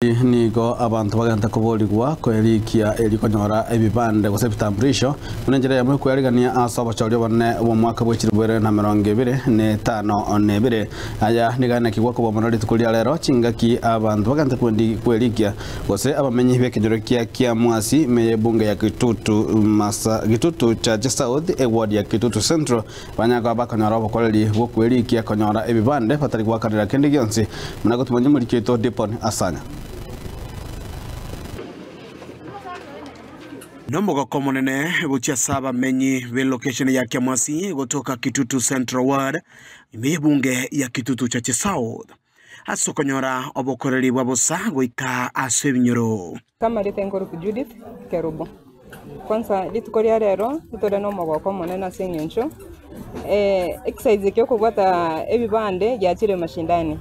Nigo abanto bagenta koborigwa koerikia erio konyora ebibande gose ebitambulisho, buna enchera eyemo y'okwearigania ase obochori obonene bw'omwaka bwe chilifu ibere na emerongo ebere, na etano na ebere. Aya nigo aenekigwa kobua mono rituko ria rero, chingaki abanto bagente kwerikia gose abamenyi b'ekenyoro kia Kiamwasi ime y'ebunge ya Kitutu Masa Gitutu Chache South, eward ya Kitutu Central, Banyare koba bakonyora obokoreri bw'okwerikia konyora ebibande batari goakanera kende gionsi, buna gotumanya omoriki oito Dipon Asanya. Nomogoko omonene gochia ase abamenyi b'elocation ya Kiamwasi gotoka Kitutu Central Ward ime y'ebunge ya Kitutu Chache South ase okonyora obokoreri bwa bosa goika ase ebinyoro. Tamarete nkoruku Judith Kerubo. Kwanza rituko ria rero ntore nomogoko omonene ase eng'encho exercise eke okobwata ebibande giachire mashindani.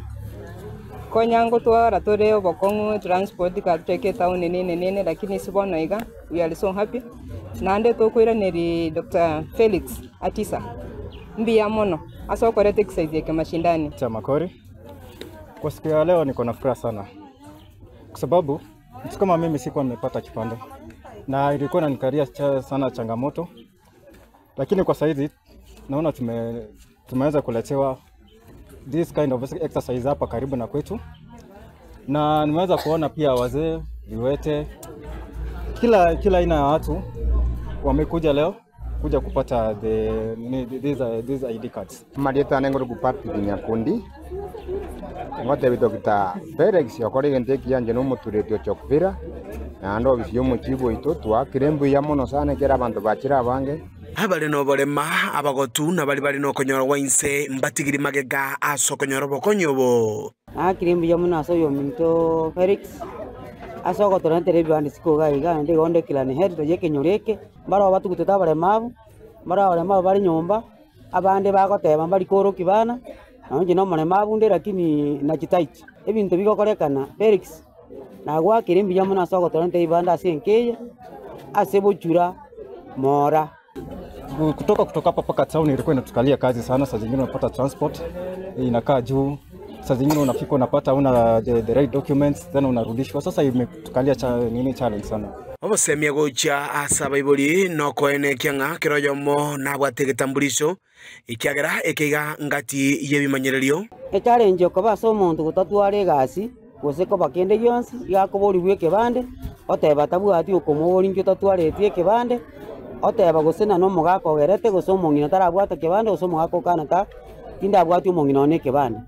Konya ngotwara tore obokong'u transport eka etown nini nini lakini ase bono iga we are so happy. Naende tokoiraneria Doctor Felix Atisa mbuya mono ase okoreta exercise eke mashindani. Makori, kwa siku ya leo niko na furaha sana kwa sababu mtu kama mimi sikuwa nimepata kipande na ilikuwa inanikalia sana changamoto, lakini kwa saizi naona tumeweza kuletewa this kind of exercise hapa karibu na kwetu, na nimeweza kuona pia wazee, viwete, kila aina ya watu wamekuja leo kuja kupata these ID cards. Marieta ane ngoro Patrick Nyakundi ngotebi Dr. Felix okore egento ekiya na omotureti o Chokvira naende ofisi ya omochibu oito twakire mbuya mono sana ekero abanto bachire abange. Abare noborema, abagotu, na baria bare nokonyora gwa inse mbatigiri magega ase okonyora obokonyi obo. Naakire mbuya mono ase oyominto Felix ase ogotoretera ebibande isiko iga iga naende igo onde kila ni heri toyia ekenyoro eke, mbaroo batugutete abaremabu, mbaroo abaremabu bare nyomba, abande bagoteba mbari koorokia bana, nonye inche na omoremabu nde lakini nachitaiti. Ebinto bigokorekana Felix, nagoakire mbuya mono ase ogotoretera ebibande ase enka eye, ase bochura moora. Kutoka hapa mpaka town ilikuwa inatukalia kazi sana. Saa zingine unapata transport inakaa juu, saa zingine unafika unapata una the right documents then unarudishwa. Sasa imetukalia nini challenge sana. Obosemia gochia ase abaibori nokoenekia ng'a kera oyomo nabwate egetambulisho ekiagera ekeiga ngati y'ebimanyererio. Echallenge okoba ase omonto gotatwara egasi gose koba kende gionsi, iga akoborigwa ekebande, oteba tabwati okomoboria inki otatwareti ekebande, oteba gose nane omogaka ogerete gose omong'ina tarabwate kebande gose omogaka okana ta tindabwati omong'ina one ekebande.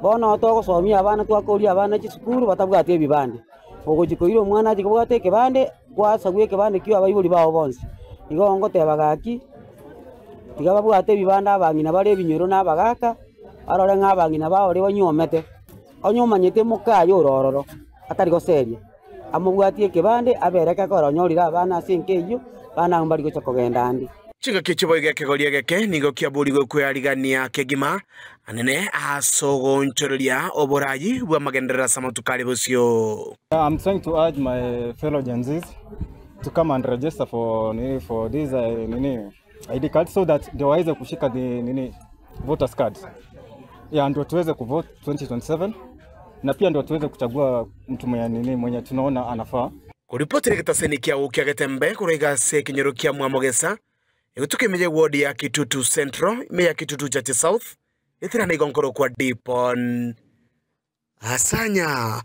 Bono togosomia abana twakoria abana chisukuru batabwati ebibande, ogochia koira omwana ache kobwata ekebande, kwasabwa ekebande kio abaibori bao bonsi. Igo ngoteba gaki, tiga babwate ebibande abang'ina bare ebinyoro na abagaka, barore ng'a abang'ina baore banyuomete. Onye omanyete mokaye ore ororo, atari goseria, amobwatie ekebande, abereke akore onyorire abana ase enka eyio, abana abwo mbari gocha kogenda ande. Chingaki chiboigo ekegori egeke nigo kiaborigwe kwearigania kegima anene ase ogoonchoreria oborayi bw'amagenderero ase amatuko are bosio. I'm trying to urge my fellow Gen Zs to come and register for nini, for this nini ID card so that ndio waweze kushika the nini voters card. Yeah, ndio tuweze kuvote 2027 na pia ndio tuweze kuchagua mtu mwenye nini mwenye tunaona anafaa. Koripotire getaseni kia ukia getembe koraiga ase ekenyoro kia Mwamogesa egotuka ime ya ward ya Kitutu Central ime ya Kitutu Chache South etirana igonkoro kwa Dipon Asanya.